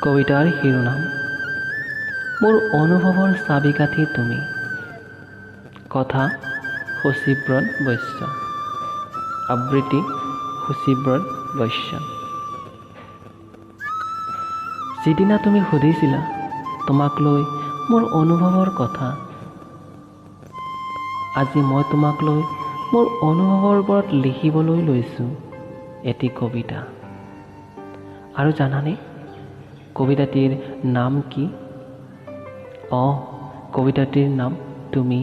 কবিতাৰ শিৰোনাম মোৰ অনুভৱৰ চাবিকাঠি তুমি। কথা শুচিব্ৰত বৈশ্য। আবৃত্তি শুচিব্ৰত বৈশ্য। যিদিনা তুমি সুধিছিলা তোমাক লৈ মোৰ অনুভৱৰ কথা, আজি মই তোমাক লৈ মোৰ অনুভৱৰ ওপৰত লিখিবলৈ লৈছোঁ এটি কবিতা। আৰু জানানে কবিতাটিৰ নাম কি? কবিতাটিৰ নাম তুমি।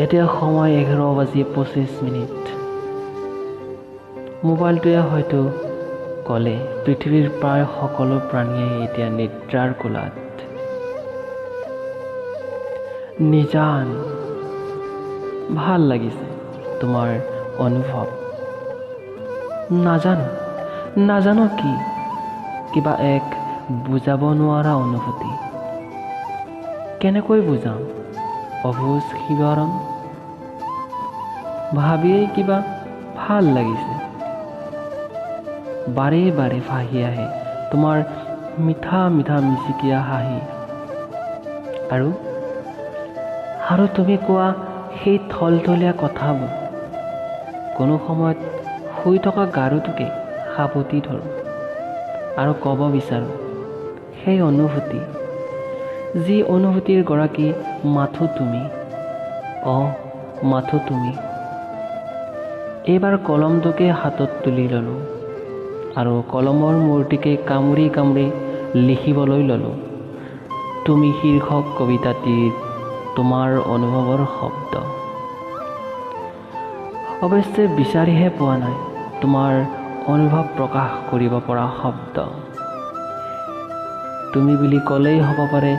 এতিয়া সময় 11:25। মোবাইলটোৱে হয়তো ক'লে পৃথিৱীৰ প্ৰায় সকলো প্ৰাণীয়ে এতিয়া নিদ্ৰাৰ কোলাত। নিজান, ভাল লাগিছে তোমাৰ অনুভৱ। নাজানো কি, কিবা এক বুজাব নোৱাৰা অনুভূতি। কেনেকৈ বুজাম অবুজ শিহৰণ? ভাবিয়েই কিবা ভাল লাগিছে। বাৰে বাৰে ভাহি আহে তোমাৰ মিঠা মিঠা মিচিকীয়া হাঁহি, আৰু আৰু তুমি কোৱা সেই থলথলীয়া কথাবোৰ। কোনো সময়ত শুই থকা গাৰুটোকে সাৱটি ধৰোঁ আৰু ক'ব বিচাৰোঁ সেই অনুভূতি, যি অনুভূতিৰ গৰাকী মাথো তুমি। মাথো তুমি। এইবাৰ কলমটোকে হাতত তুলি ল'লোঁ আৰু কলমৰ মূৰ্তিকে কামুৰি কামুৰি লিখিবলৈ ল'লোঁ তুমি শীৰ্ষক কবিতাটিৰ তোমাৰ অনুভৱৰ শব্দ। অৱশ্যে বিচাৰিহে পোৱা নাই তোমাৰ অনুভৱ প্ৰকাশ কৰিব পৰা শব্দ। তুমি বুলি ক'লেই হ'ব পাৰে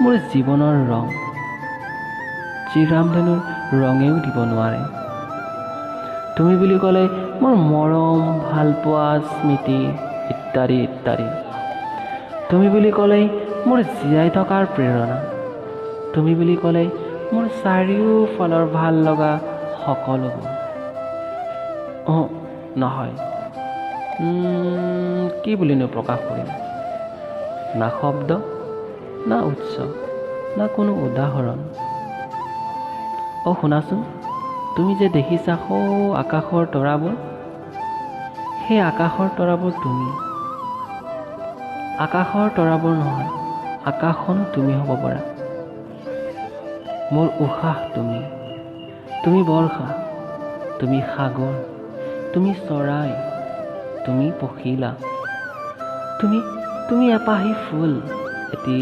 মোৰ জীৱনৰ ৰং, যি ৰামধেনুৰ ৰঙেও দিব নোৱাৰে। তুমি বুলি ক'লে মোৰ মৰম, ভালপোৱা, স্মৃতি ইত্যাদি ইত্যাদি। তুমি বুলি ক'লেই মোৰ জীয়াই থকাৰ প্ৰেৰণা। তুমি বুলি ক'লেই মোৰ চাৰিওফালৰ ভাল লগা সকলোবোৰ। নহয়, কি বুলিনো প্ৰকাশ কৰিম? না শব্দ, না উৎস, না কোনো উদাহৰণ। শুনাচোন, তুমি যে দেখিছা সৌ আকাশৰ তৰাবোৰ, সেই আকাশৰ তৰাবোৰ তুমি। আকাশৰ তৰাবোৰ নহয়, আকাশখনো তুমি হ'ব পাৰা। মোৰ উশাহ তুমি, তুমি বৰ্ষা, তুমি সাগৰ, তুমি চৰাই, তুমি পখিলা, তুমি এপাহি ফুল, এটি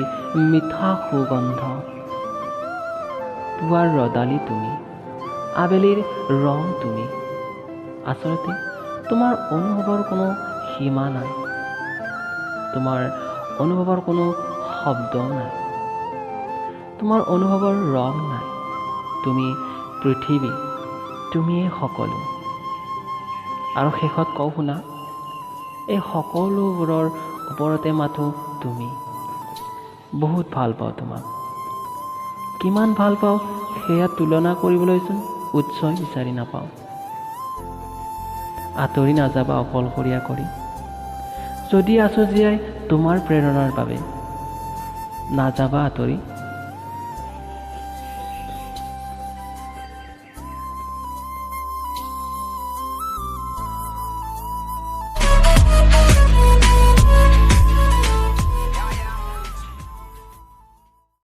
মিঠা সুগন্ধ। পুৱাৰ ৰদালি তুমি, আবেলিৰ ৰং তুমি। আচলতে তোমাৰ অনুভৱৰ কোনো সীমা নাই, তোমাৰ অনুভৱৰ কোনো শব্দও নাই, তোমাৰ অনুভৱৰ ৰং নাই। তুমি পৃথিৱী, তুমিয়েই সকলো। আৰু শেষত কওঁ শুনা, এই সকলোবোৰৰ ওপৰতে মাথো তুমি। বহুত ভাল পাওঁ তোমাক। কিমান ভাল পাওঁ সেয়া তুলনা কৰিবলৈচোন উৎসই বিচাৰি নাপাওঁ। আঁতৰি নাযাবা অকলশৰীয়া কৰি। যদি আছো জীয়াই তোমাৰ প্ৰেৰণাৰ বাবে, নাযাবা আঁতৰি।